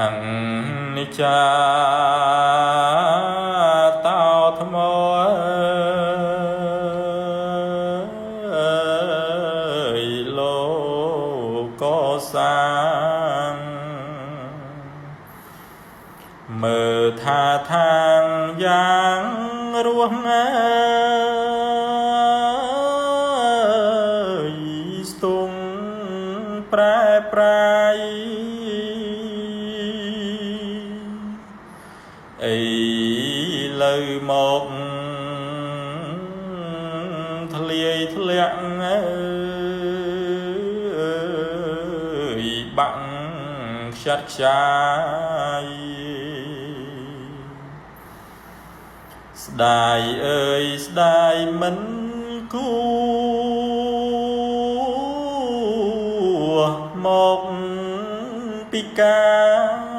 អនិច្ចាតោថ្មអើយលោកសាងមើលថាທາງយ៉ាងរស់អើយស្ទងប្រែប្រៃអីលើមកធ្លាយធ្លាក់អើយបាក់ខ្ចាត់ខ្ចាយស្ដាយអើយស្ដាយមិនគួរមកពីកា